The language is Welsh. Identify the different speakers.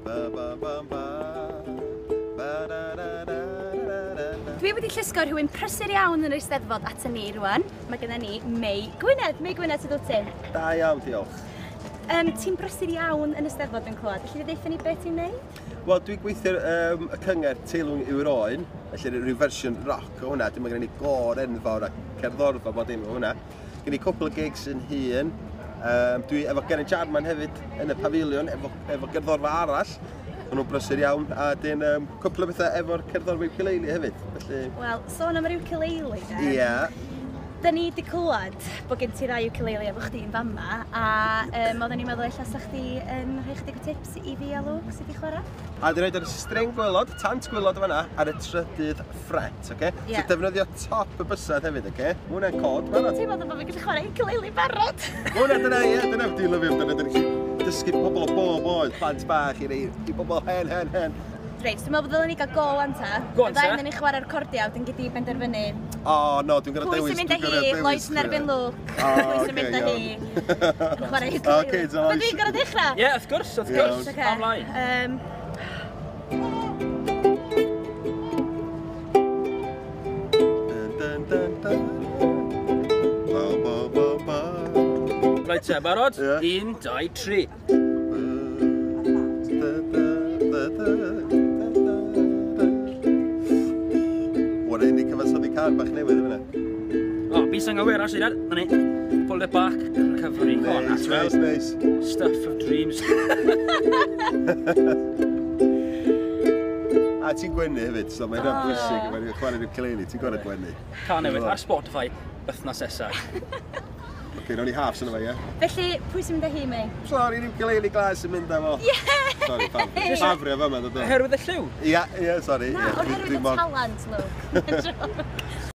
Speaker 1: Ba ba ba ba. Ba da da da da da da.
Speaker 2: Dwi wedi llusgo rhywun prysur iawn yn yr Eisteddfod at ni rwan. Mae gennym ni Mei Gwynedd. Mei Gwynedd, sut wyt ti?
Speaker 1: Da iawn, diolch.
Speaker 2: Ti'n brysur iawn yn y Steddfod yn clywed. Felly ddeutha ni beth ti'n neud?
Speaker 1: Wel, dwi'n gweithio y cyngerdd Teilwng yw'r Oen, felly rhyw fersiwn rock o hwnna. Dwi'n mae gen i gor enfawr a cerddorfa bod dim o hwnna. Gen i cwpl o gigs yn hun. Dwi efo Geraint Jarman hefyd yn y pafiliwn, efo gerddorfa arall. Maen nhw'n brysur iawn, a dyn cwpl o bethau efo'r cerddorfa ukulele hefyd. Felly...
Speaker 2: Wel, sôn am yr ukulele, de.
Speaker 1: Ie. Yeah.
Speaker 2: Da ni wedi clywed bod gen ti ddau ukulele efo chdi yn fama, a oedden ni'n meddwl ella sa chdi yn rhoi chydig o tips i fi a Luke sut i chwarae.
Speaker 1: A dwi'n rhaid ar y string gwylod, tant gwylod o fanna, ar y trydydd fret, oce? Okay?
Speaker 2: Yeah.
Speaker 1: So defnyddio top y bysedd hefyd, oce? Okay? Mae hwnna'n cod,
Speaker 2: Dwi'n teimlo bod fi'n gallu chwarae ukulele barod.
Speaker 1: Mae hwnna, dyna, ie, dyna, dwi'n lyfio amdano, dyna chi dysgu pobl o bob oed, plant bach i rei, i bobl hen, hen, hen.
Speaker 2: Reit, dwi'n meddwl bod ddylen ni gael go wan ta.
Speaker 3: Go on ta.
Speaker 2: Y ddau ni chwarae'r cordiau, dwi'n gyd i benderfynu.
Speaker 1: O, no, dwi'n gorau
Speaker 2: Pwy
Speaker 1: dewis.
Speaker 2: sy'n mynd â hi? Lois yn erbyn Luke. Pwy sy'n mynd â hi? Yn chwarae ukulele.
Speaker 1: Oce, so
Speaker 2: Ond dwi'n gorau dechrau?
Speaker 3: Ie, wrth gwrs, wrth gwrs.
Speaker 2: Ocê.
Speaker 3: Ymlaen.
Speaker 1: Dun, dun, dun, dun. Ba, ba, ba, ba.
Speaker 3: Reit te, barod?
Speaker 1: Ie.
Speaker 3: 1, 2, 3.
Speaker 1: Da, da, da, da, da, da, da. Wel, un i cyfansoddi car bach newydd yma.
Speaker 3: O, bys anghywir, as i Na ni. Pull it back, recovery. Go on,
Speaker 1: Nice,
Speaker 3: that's
Speaker 1: nice, nice.
Speaker 3: Stuff of dreams.
Speaker 1: A ti'n gwenu hefyd, so mae'n rhan bwysig, mae'n chwarae'r ukulele, ti'n gorau gwenu.
Speaker 3: Car newydd ar Spotify, wythnos nesa.
Speaker 1: Oce, nawn ni half sy'n yma, ie?
Speaker 2: Felly, pwy sy'n mynd â hi, Mei?
Speaker 1: Sorry, yr ukulele glas yn mynd â fo.
Speaker 2: Yeah!
Speaker 1: Sorry, ffafrio fo yma, dod o.
Speaker 3: Oherwydd y lliw?
Speaker 1: Ia, ia, sorry.
Speaker 2: Na,
Speaker 1: ie,
Speaker 2: oherwydd
Speaker 1: dwi
Speaker 2: y
Speaker 1: mor-
Speaker 2: talent, Luke.